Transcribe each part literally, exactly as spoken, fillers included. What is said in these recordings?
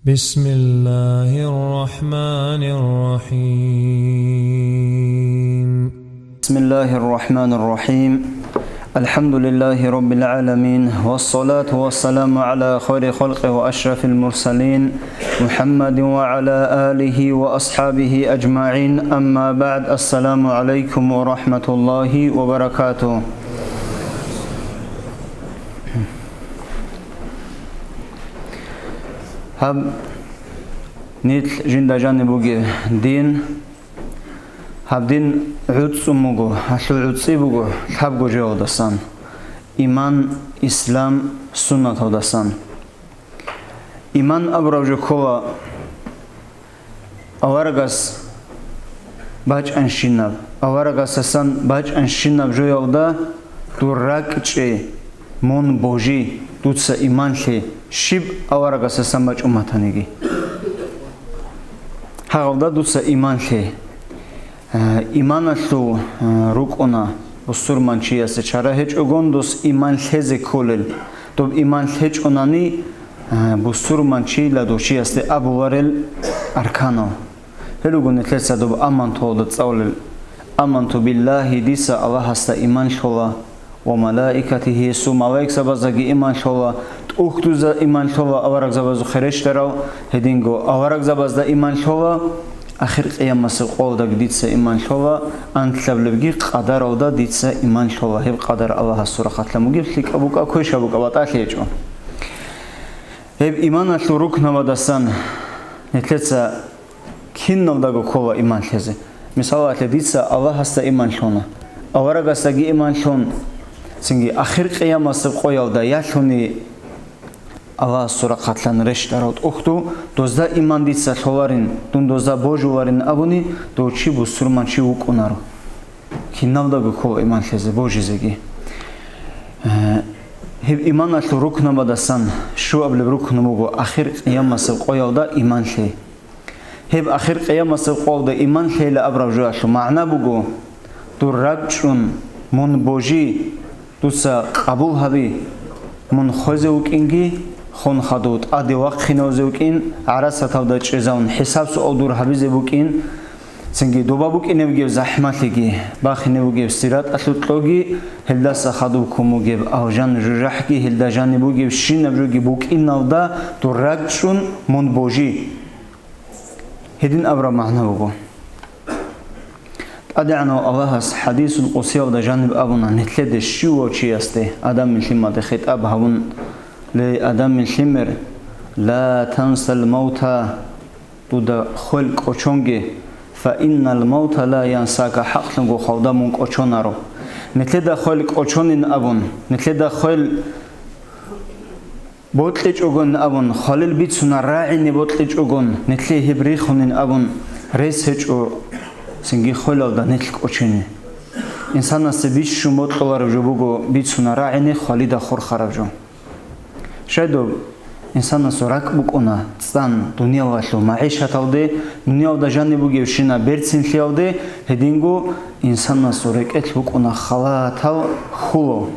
بسم الله الرحمن الرحيم. بسم الله الرحمن الرحيم. الحمد لله رب العالمين، والصلاة والسلام على خير خلقه وأشرف المرسلين، محمد وعلى آله وأصحابه أجمعين. أما بعد، السلام عليكم ورحمة الله وبركاته. Гьаб нилъ жинда жаниб бугеб дин, гьаб дин гӀуцӀцӀун буго, гьалъул гӀуцӀи буго лъабго жоялдасан: иман, ислам, суннаталдасан. Иман абураб жо ккола аварагас бачӀанщинаб, аварагасасан бачӀанщинаб жоялда дур ракӀчӀе, мун божи, дуца иман лъе, щиб аварагасасан бачӀун батаниги. Гьагъалда дуца иман лъе. Э, иманалъул, э, рукӀуна бусурманчиясе чара гьечӀогон дос иман лъезе кколел. Доб иман лъечӀонани, э, бусурманчияла дов чиясде абуларел арканал. Гьел руго нилъеца доб амантуялда цӀалулел: «Аманту биллагьи», дица Аллагьасда иман лъола, «ва малаикатигьи», гьесул малаикзабаздаги иман лъола, тӀухьдузда иман лъола, аварагзабазухъе рещтӀарал, гьединго аварагзабазда иман лъола, ахир къиямасеб къоялдаги дица иман лъола, анлъабилебги къадаралда дица иман лъола, гьеб къадар Аллагьас сурахъалъан бугеб, лъикӀаб букӀа, квешаб букӀа, батӀалъи гьечӀо. Гьеб иманалъул рукнабадасан нилъеца киналдаго ккола иман лъезе. Мисалалъе, дица Аллагьасда иман лъуна, аварагасдаги иман лъун, цинги ахир къиямасеб къоялда ялъуни Аллагьас сурахъалъан рещтӀарал тӀухьду, дозда иман дица лъоларин, дун дозда божуларин абуни, дов чи бусурманчи вукӀунаро. Киналдаго ккола иман лъезе, божизеги. Э, гьеб иманалъул рукнабадасан щуабилеб рукну буго ахир къиямасеб къоялда иман лъей. Гьеб ахир къиямасеб къоялда иман лъейила абураб жоялъул магӀна буго: дур ракӀчӀун, мун божи, дуца къабул гьаби, мун хвезе вукӀинги, хун хадув тӀаде вахъинавзе вукӀин, гӀарасаталда чӀезавун хӀисаб-суал дур гьабизе букӀин, цинги доба букӀине бугеб захӀмалъиги, бахине бугеб сиратӀалъул кьоги, гьелдаса хадуб ккун бугеб алжан-жужахӀги, гьелда жаниб бугебщинаб жоги букӀиналда дур ракӀчӀун, мун божи. Гьедин абураб магӀна буго. ТӀадегӀанав Аллагьас хӀадисул къудсиялда жаниб абуна нилъеде щивав чиясде, Адамил лъимаде хитӀаб гьабун: «Ле, Адамил лъимер, ла тансал мавта, дуда хвел кӀочонге, фа иннал мавта ла янсака, хӀакълъунго хвалда мун кӀочонаро». Нилъеда хвел кӀочонин абун, нилъеда хвел бокьичӀогон абун, хвалил бицунар рагӀине бокьичӀогон, нилъее гьеб рихунин абун, рес гьечӀо, цинги хвелалда нилъ кӀочине. Инсанасе бищун бокьулареб жо буго бицунар рагӀине хвалида хурхараб жо. Щайдаб инсанасул ракӀ букӀуна цӀан дуниялалъул магӀишаталде, дуниялда жаниб бугебщинаб берцинлъиялде, гьединго инсанасул рекӀелъ букӀуна халатал хьулал.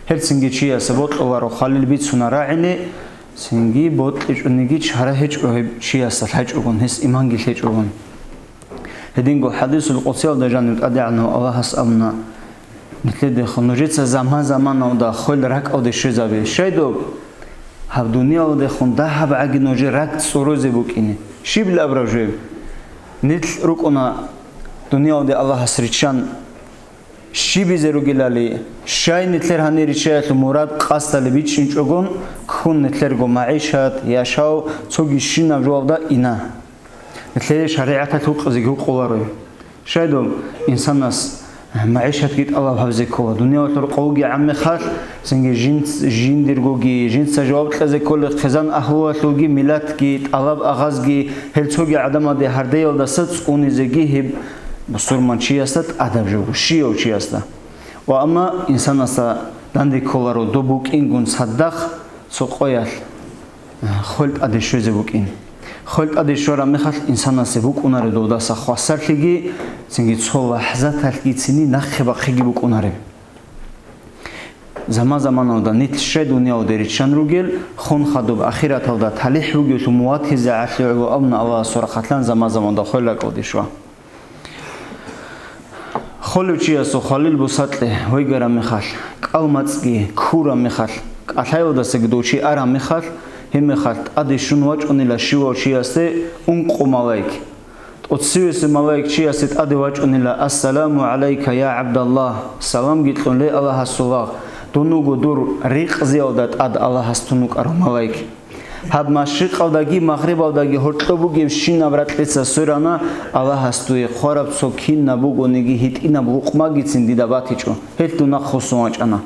Гьеб цинги чиясе бокьуларо хвалил бицунар рагӀине, цинги бокьичӀониги чара гьечӀо гьеб чиясда лъачӀогон, гьес иманги лъечӀогон. Гьединго хӀадисул къудсиялда жаниб ТӀадегӀанав Аллагьас абуна: «Нилъедехун нужеца заман-заманалда хвел ракӀалде щвезабе. Щайдаб гьаб дуниялдехун дагьаб гӀаги нужер ракӀ цӀурузе букӀине». Щиб абураб жо гьеб? Нилъ рукӀуна дуниялде Аллагьас риччан щибизе ругелали, щай нилъер гьанир риччаялъул мурад-къасдали бичӀчӀинчӀогон, ккун нилъерго магӀишат, яшав цоги щинаб жоялда ина. Нилъее шаригӀаталъ гьукъизеги гьукъуларо. Щайдаб инсанас магӀишатги тӀалаб гьабизе ккола, дуниялалъул къовги гӀаммехалъ, цинги жинц-, жиндиргоги, жинца жаваб кьезе кколел хъизан-агьлуялъулги, миллатги, тӀалаб-агъазги, гьел цоги гӀадамалде гьардеялдаса цӀунизеги гьеб бусурманчиясда тӀадаб жо буго, щияв чиясда. Ва амма инсанасда данде кколаро доб букӀингун цадахъ цо къоялъ, а, хвел тӀаде щвезе букӀин. Хвел тӀаде щвараб мехалъ инсанасе букӀунареб довдаса хвасарлъиги, цинги цо лахӀзаталъгицин нахъе-бахъеги букӀунареб. Заман-заманалда нилъ щай дуниялде риччан ругел, хун хадуб ахираталда талихӀ бугевлъун муватизе гӀалъугӀулу абуна Аллагьасул рахъалъан заман-заманалда хвел ракӀалде щва. Холев чиясул хвалил бусакье вайгараб мехалъ, кӀал-мацӀги ккураб мехалъ, кӀалъаялдасаги дов чи араб мехалъ, гьеб мехалъ тӀаде щун вачӀунила щивав чиясде ункъо малаик. ТӀоцевесев малаик чиясе тӀаде вачӀунила: «Ассаламу гӀалайка, я ГӀабдаллагь», саламги кьун: «Ле Аллагьасул вагъ, дун вуго дур ризкъиялда тӀад Аллагьас тун вукӀарав малаик». Гьаб машрикъалдаги магърибалдаги гьоркьоб бугебщинаб ракьица сверана, Аллагьас дуе хъвараб цо кинаб бугониги гьитӀинаб лукъмагицин дида батичӀо, гьелъ дун нахъ хусун вачӀана.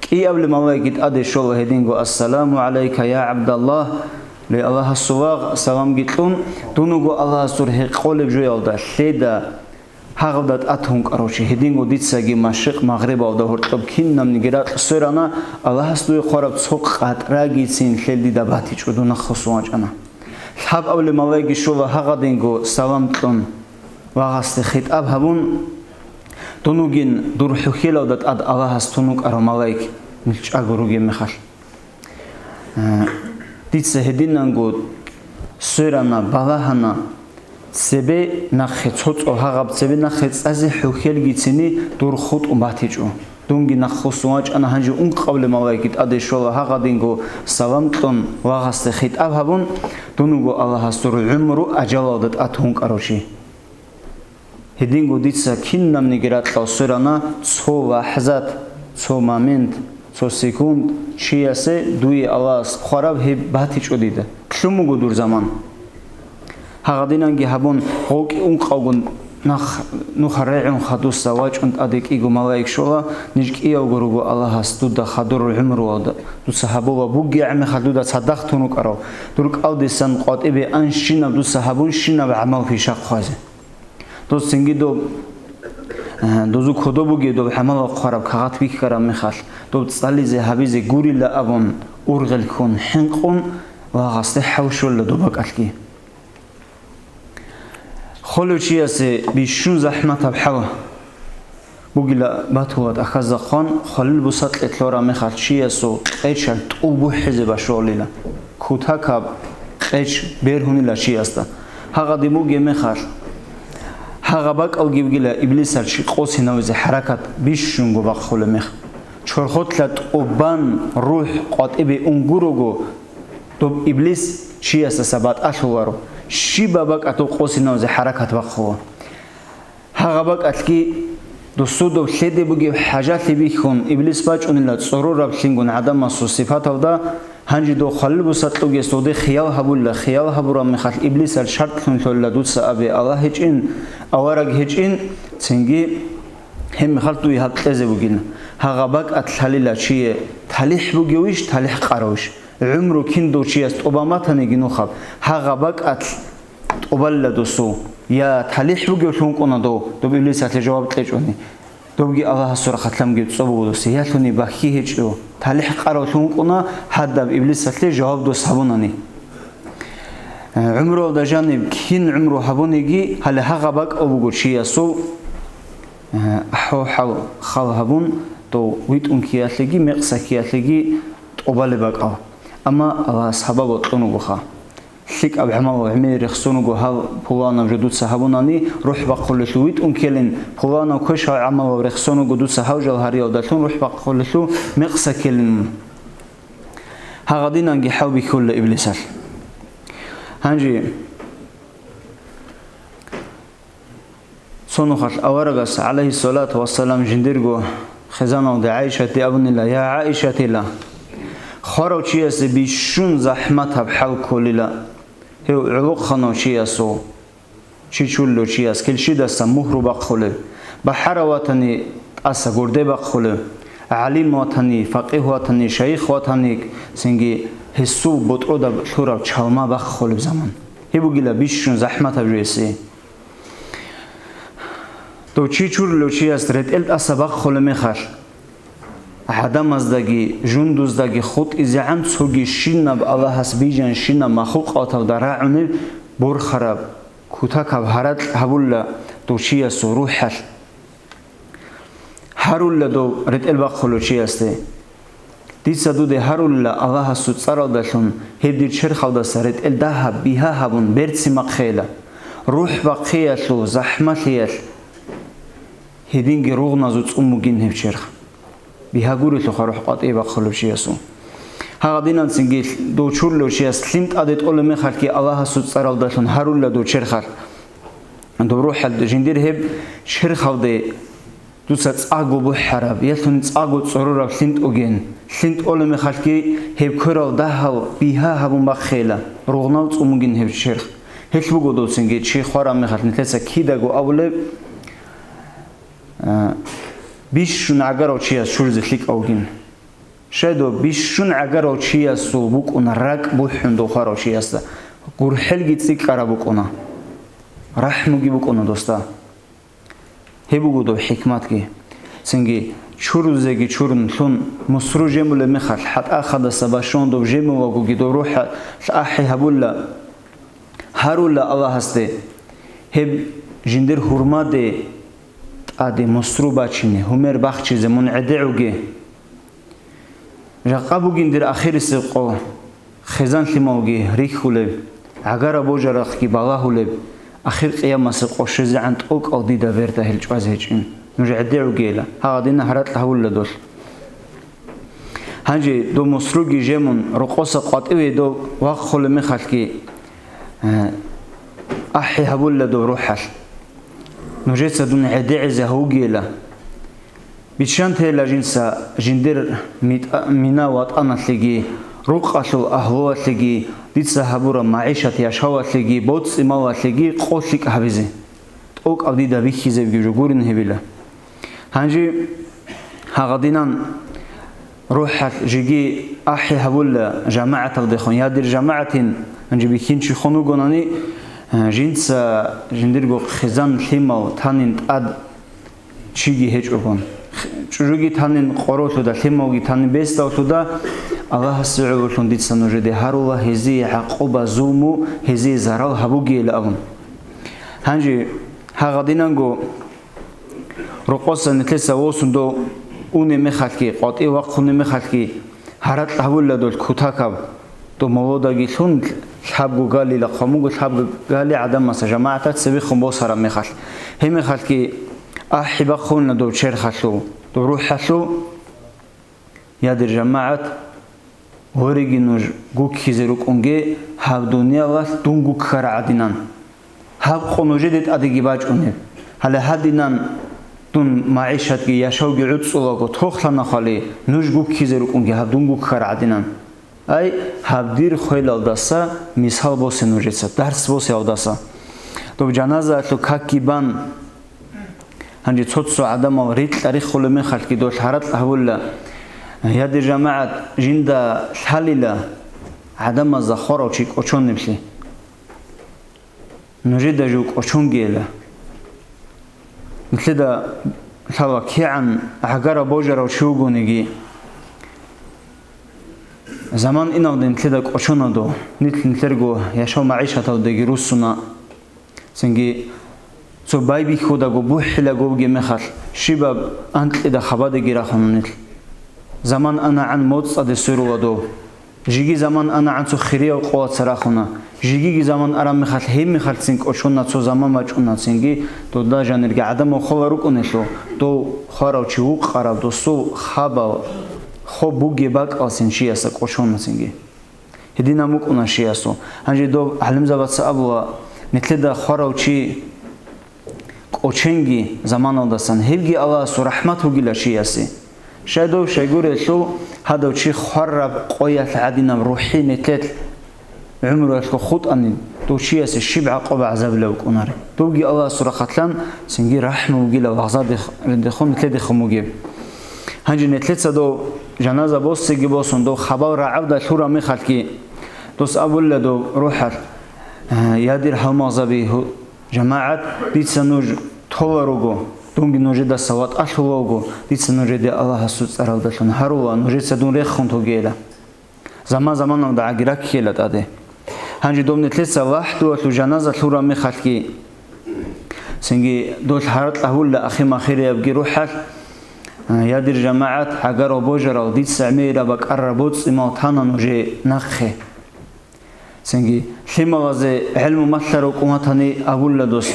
КӀиабилеб малаикги тӀаде щола гьединго: «Ассаламу гӀалайка, я ГӀабдаллагь», ле Аллагьасул вагъ, саламги кьун, дун вуго Аллагьас дур гьекъолеб жоялда, лъеда, гьагъабда тӀад ункъарав чи, гьединго дицаги машрикъ-магърибалда гьоркьоб кинабниги ракь сверана, Аллагьас дуе хъвараб цо къатӀрагицин лъел дида батичӀо, дун нахъ хусун вачӀана. Лъабабилеб малаикги щола гьагъадинго салам кьун, вагъасде хитӀаб гьабун: «Дун вугин дур хӀухьелалда тӀад Аллагьас тун вукӀарав малаик, нилъ чӀаго ругеб мехалъ». Э, дица гьединанго сверана, балагьана, цебе нахъе цо-цо гьагъаб цебе нахъе цӀазе хӀухьелгицин дур хутӀун батичӀо. Дунги нахъ хусун вачӀана, гьанже ункъабилеб малаикги тӀаде щола гьагъадинго салам кьун, вагъасде хитӀаб гьабун: «Дун вуго Аллагьас дур гӀумру ажалалда тӀад ункъарав чи». Гьединго дица кинабниги ракьал сверана, цо лахӀзат, цо момент, цо секунд чиясе дуе Аллагьас хъвараб гьеб батичӀо дида. Лъун буго дур заман. Гьагъадинанги гьабун, гъокӀи ункъавгун нах-, нуха регӀун хадуса вачӀун тӀаде кӀиго малаик щола, ниж кӀиявго руго Аллагьас дуда хадур гӀумруялда, дуца гьабула бугеб гӀемехалъ дуда цадахъ тун рукӀарав, дур кӀалдисан къватӀибе анщинаб дуца гьабунщинаб гӀамал пиша хъвазе. Дос цинги доб, э, дозу кодоб бугеб доб гӀамалал хъвараб кагъат бихьараб мехалъ, доб цӀализе гьабизе гурила абун, ургъел ккун хӀинкъун, вагъасде хӀал щолла доб бакӀалъги. Холев чиясе бищун захӀматаб хӀал бугила батула тӀахьазда хъван, хвалил бусакье лъораб мехалъ чиясул къечалъ тӀул бухӀизе башвалила. Кутакаб къеч бергьунила чиясда. Гьагъаде бугеб мехалъ, гьагъа бакӀалги бугила иблисал чи къосинавизе хӀаракат бищунго бахъулеб мех. Чорхолъа тӀубан рухӀ къватӀибе унгурого, доб иблис чиясдаса батӀалъуларо, щибаб бакӀалъул къосинавизе хӀаракат бахъула. Гьагъа бакӀалъги досудаб лъеде бугеб хӀажалъи бихьун, иблис бачӀунила цӀорораб лъингун гӀадамасул сипаталда, гьанже дов хвалил бусакьугес дов де хиял гьабулла, хиял гьабураб мехалъ иблисал шартлъун лъолла дуца абе Аллагь гьечӀин, авараг гьечӀин, цинги гьеб мехалъ дуе гьаб кьезе бугин. Гьагъа бакӀалъ лъалила чие талихӀ бугевищ, талихӀ къаравищ? ГӀумру кин дов чияс тӀубан батаниги нухаб, гьагъа бакӀалъ тӀубалла досу, я талихӀ бугевлъун кӀуна дов, доб иблисалъе жаваб кьечӀони. Добги Аллагьасул рахъалъамги цӀоб буго досу, ялъуни бахьи гьечӀо, талихӀ къаравлъун кӀуна гьадаб иблисалъе жаваб дос гьабунани. Э, гӀумруялда жаниб кин гӀумру гьабуниги, гьале гьагъа бакӀав буго чиясул, э, ахӀо-хӀал хал гьабун, дов витӀун ккеялъеги, мекъса ккеялъеги тӀубалеб бакӀав. Амма Аллагьас гьабаб бокьун бугоха. ЛъикӀаб гӀамалал гӀемер рехсон вуго гьал пуланаб жо дуца гьабунани, рухӀ бахъулелъул витӀун ккелин, пуланав квешал гӀамалал рехсон вуго дуца гьав жал гьариялдалъун рухӀ бахъулелъул мекъса ккелин. Гьагъадинанги хӀалбихьула иблисалъ. Гьанже Цо нухалъ аварагас, гӀалайгьиссалату вассалам, жиндирго хизаналде ГӀайшати абунила: «Я ГӀайшатила, хварав чиясе бищун захӀматаб хӀал кколила. Гьев гӀолохъанав чиясул, чи чурулев чияс килщидаса мухьру бахъулев, бахӀарав ватани тӀаса гурде бахъулев, гӀалим ватани, факъигь ватани, шайих ватани, цинги гьесул ботӀродаб лъураб чалма бахъулеб заман». Гьеб бугила бищун захӀматаб жо гьесие. Дов чи чурулев чияс ретӀел тӀаса бахъулеб мехалъ, гӀадамаздаги жундуздаги хутӀизегӀан цоги щинаб Аллагьас бижанщинаб махлукъаталда рагӀунеб борхараб, кутакаб гьаракь гьабула дов чиясул рухӀалъ. Гьарулла дов ретӀел бахъулев чиясде. Дица дуде гьарулила Аллагьасул цӀаралдалъун, гьеб дир черхалдаса ретӀел дагьаб бигьа гьабун берцин бахъейила. РухӀ бахъиялъул, захӀмалъиялъ гьединги ругъназул цӀун бугин гьеб черх. Бигьа гурелъулха рухӀ къватӀибе бахъулев чиясул. Гьагъадинанцинги дов чурулев чияс лъим тӀаде тӀолеб мехалъги Аллагьасул цӀаралдалъун гьарулила дов черхалъ. Доб рухӀалъ жиндир гьеб черхалде дуца цӀаго бухӀараб, ялъуни цӀаго цӀорораб лъим тӀоген. Лъим тӀолеб мехалъги гьеб кверал дагьал бигьа гьабун бахъейила, ругънал цӀун бугин гьеб черх. Гьелъ буго доцинги чи хвараб мехалъ нилъеца кидаго абулеб, а, бищун гӀагарав чияс чуризе лъикӀав вугин. Щайдо бищун гӀагарав чиясул букӀуна ракӀ бухӀун дов хварав чиясда, гурхӀелги цӀикӀкӀараб букӀуна, рахӀмуги букӀуна досда. Гьеб буго доб хӀикматги. Цинги чурузеги чурун лъун, мусру жемулеб мехалъ, хӀатӀа хадаса бащун доб жемулагоги доб рухӀалъ ахӀи гьабула, гьарула Аллагьасде, гьеб жиндир гьурмаде тӀаде мусру бачине, гьумер бахчизе мун гӀедегӀуге. Жакъа бугин дир ахирисеб къо, хизан-лъималги рихьулеб, гӀагара божарахъги балагьулеб, ахир къиямасеб къо щвезегӀан тӀокӀал дида берда гьел чӀвазе гьечӀин. Нуж гӀедегӀугейила, гьагъадина гьаракь гьавулла долъ. Гьанже дов мусруги жемун, рокъоса къватӀиве дов вахъулеб мехалъги, э, ахӀи гьабулла дов рухӀалъ. Нужеца дун гӀедегӀизе гьавугейила. Биччан тейила жинца жиндир митӀа-, мина ватӀаналъеги, рукъалъул агьлуялъеги, дица гьабураб магӀишат-яшавалъеги, боцӀи-малалъеги къо лъикӀ гьабизе. ТӀокӀаб дида бихьизебги жо гурин гьебила. Гьанже гьагъадинан рухӀалъ жеги ахӀи гьабула жамагӀаталдехун, я дир жамагӀатин, гьанже бихьинчи хун вугонани, жинца жиндирго хизан-лъимал танин тӀад чиги гьечӀогон. ЧӀужуги танин къоролъуда, лъималги танин бесдаллъуда, Аллагьасе гӀололъун дица нужеде гьарула гьезие гӀакъуба, зулму, гьезие зарал гьабугейилан абун. Гьанже гьагъадинанго рокъоса нилъеца восун дов унеб мехалъги, къватӀив вахъунеб мехалъги, гьаракь гьавула дол кутакаб. Дов молодаги лъун лъабго галила хъван буго, лъабго гали гӀадамаса жамагӀаталъ цебехун босараб мехалъ. Гьеб мехалъги ахӀи бахъуна дов черхалъул, дов рухӀалъул. Я дир жамагӀат, гьориги нуж гуккизе рукӀунге гьаб дуниялалъ дун гуккара гӀадинан. Гьаб къо нужеде тӀадеги бачӀунеб. Гьале гьадинан дун магӀишатги яшавги гӀуцӀулаго тохлъана хвали, нуж гуккизе рукӀунге гьаб дун гуккара гӀадинан. Ай, гьаб дир хвелалдаса мисал босе нужеца, дарс босе гьавдаса. Доб жаназаялъул какги бан, гьанже цо-цо гӀадамал рикьа-риххулеб мехалъги долъ гьаракь гьавула, я дир жамагӀат, жинда лъалила гӀадамазда хварав чи кӀочонеблъи. Нужеда жив кӀочонгейила. Нилъеда лъала кигӀан гӀагара божарав чи вугониги, заман иналде нилъеда кӀочонадо, нилъ нилъерго яшав-магӀишаталдеги руссуна. Цинги цо байбихьудаго бухӀилаго бугеб мехалъ, щибаб анкьида хабадеги рахуна нилъ. Заман анагӀан моцӀаде сверула дов. Жиги заман анагӀан цо хирияв къояца рахуна. Жигиги заман араб мехалъ, гьеб мехалъцин кӀочона цо заман бачӀуна цинги, дода жанирги гӀадамал хола рукӀунелъул, дов хварав чи вукъараб, досул хабал, хоб бугеб бакӀалцин чиясда кӀочона цинги. Гьединаб букӀуна чиясул. Гьанже доб гӀалимзабаца абула, нилъеда хварав чи кӀоченги заманалдасан, гьебги Аллагьасул рахӀмат бугила чиясе. Щайдав щайгурелъул, гьадав чи хвараб къоялъ гӀадинаб рухӀи нилъелъ гӀумруялъго хутӀани, дов чиясе щиб гӀакъуба-гӀазабилан букӀунаре. Довги Аллагьасул рахъалъан цинги рахӀму бугила лагъзадех-, рендехун нилъедехун бугеб. Гьанже нилъеца дов жаназа босиги босун, дов хабал рагӀабда лъураб мехалъги, дос абула дов рухӀалъ, э, я дир гьалмагъзаби, гьу-, жамагӀат, дица нуж тола руго, дунги нужедаса ватӀалъула вуго, дица нужеде Аллагьасул цӀаралдалъун гьарула, нужеца дун рехун тогейила. Заман-заманалда гӀаги раккейила тӀаде. Гьанже дов нилъеца лахӀдуялъул жаназа лъураб мехалъги, цинги долъ гьаракь гьавула ахир-махириябги рухӀалъ, Я дир жамагӀат, гӀагар ва божарал, дица гӀемераб бакӀарараб боцӀи-мал тана нужее нахъе. Цинги лъималазе гӀелму малъарав кӀун ватани абула дос: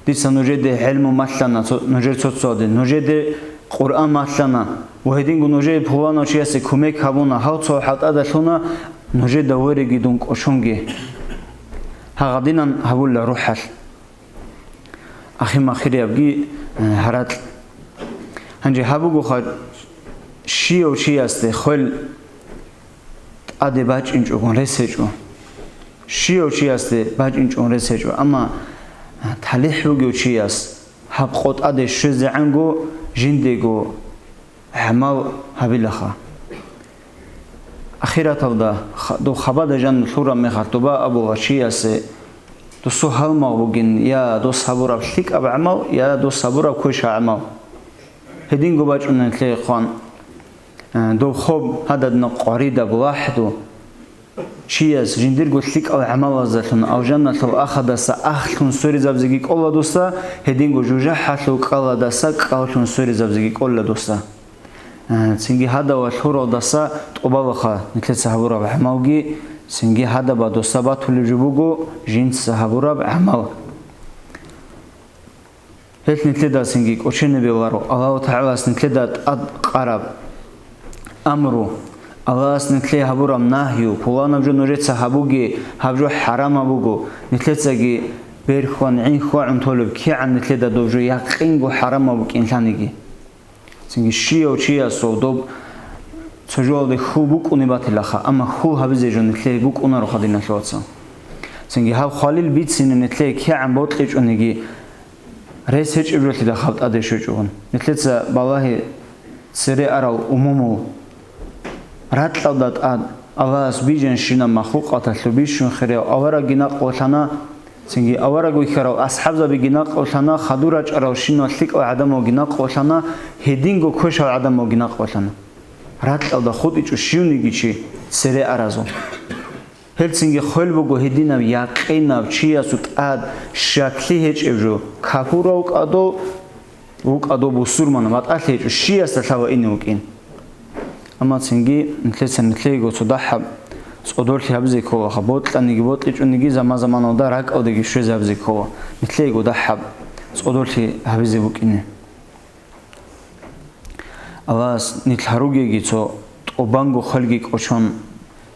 «Дица нужеде гӀелму малъана, цо-, нужер цоцоде, нужеде Къуръан малъана, ва гьединго нужее пуланав чиясе кумек гьабуна, гьав цо хӀалтӀада лъуна, нужеда вереги дун кӀочонги». Гьагъадинан гьабула рухӀалъ. Ахир-махириябги, э, гьаракь. Гьанже гьаб бугоха, щияв чиясде хвел тӀаде бачӀинчӀогун рес гьечӀо. Щияв чиясде бачӀинчӀогун рес гьечӀо, амма, э, талихӀ бугев чияс гьаб къо тӀаде щвезегӀанго жиндего гӀамал гьабилаха. Ахираталда ха-, дов хабада жанна лъураб мехалъ доба абула чиясе: «Досу гьалмагъ бугин, я дос гьабураб лъикӀаб гӀамал, я дос гьабураб квеша гӀамал». Гьединго бачӀунан лъей хъван, э, дов хоб гьададна къваридаб лахӀду. Чияс жиндирго лъикӀал гӀамалаздалъун алжаналъул ахадаса ахлъун сверизабзеги кӀола доса, гьединго жужахӀалъул кӀаладаса кӀаллъун сверизабзеги кӀола доса. Э, цинги гьадав ва лъуралдаса тӀубалаха нилъеца гьабураб гӀамалги, цинги гьадаба доса батулеб жо буго жинца гьабураб гӀамал. Гьелъ нилъеда цинги кӀоченеб беларо, Аллагьу ТагӀалас нилъеда тӀад къараб амру, Аллагьас нилъее гьабураб нагью, пуланаб жо нужеца гьабуге, гьаб жо хӀарамаб буго, нилъецаги берхьан гӀин хьвагӀун толеб, кигӀан нилъеда доб жо якъинго хӀарамаб букӀин лъаниги. Цинги щияв чиясул доб цо жоялде хьул букӀунеб батилаха, амма хьул гьабизе жо нилъее букӀунароха, диналъул вацал. Цинги гьаб хвалил бицине нилъее кигӀан бокьичӀониги, рес гьечӀеб жолъидал хаб тӀаде щвечӀогун. Нилъеца балагье цере арал умумул ракьалда тӀад Аллагьас бижанщинаб махлукъаталъул бищун хирияв аварагги накъ валъана, цинги авараг вихьарал асхӀабзабиги накъ валъана, хадур рачӀаравщинал лъикӀал гӀадамалги накъ валъана, гьединго квешал гӀадамалги накъ валъана. Ракьалда хутӀичӀо щивниги чи цере аразул. Гьелцинги хвел буго гьединаб якъинав чиясул тӀад щаклъи гьечӀеб жо, капурав кӀадо, вукӀадо бусурман, ватӀалъи гьечӀо, щиясда лъала ине вукӀин. Амма цинги нилъеца нилъеего цо дагьаб цӀодорлъи гьабизе кколаха, бокьаниги бокьичӀониги, заман-заманалда ракӀалдеги щвезе гьабизе ккола, нилъеего дагьаб цӀодорлъи гьабизе букӀине. Аллагьас нилъ гьаругеги цо тӀубанго хвелги кӀочон,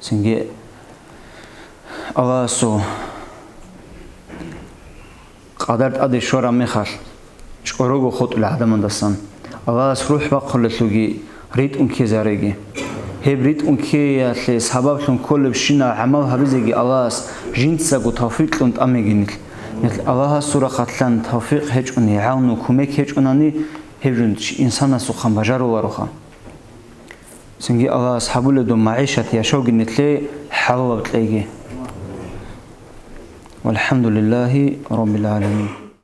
цинги Аллагьасул къадар тӀаде щвараб мехалъ, чӀорого хутӀулел гӀадамадасан. Аллагьас рухӀ бахъулелъулги ритӀун ккезареги. Гьеб ритӀун ккеялъе сабаблъун кколебщинаб гӀамал гьабизеги Аллагьас жинцаго тавфикълъун тӀамеги нилъ. Нилъ Аллагьасул рахъалъан тавфикъ гьечӀони, гӀавну кумек гьечӀонани, гьеб жо чи-, инсанасухъан бажарулароха. Цинги Аллагьас гьабулеб дун магӀишат яшавги нилъее хӀалалаб кьеги. ВалхӀамдулиллагьи раббил гӀаламин.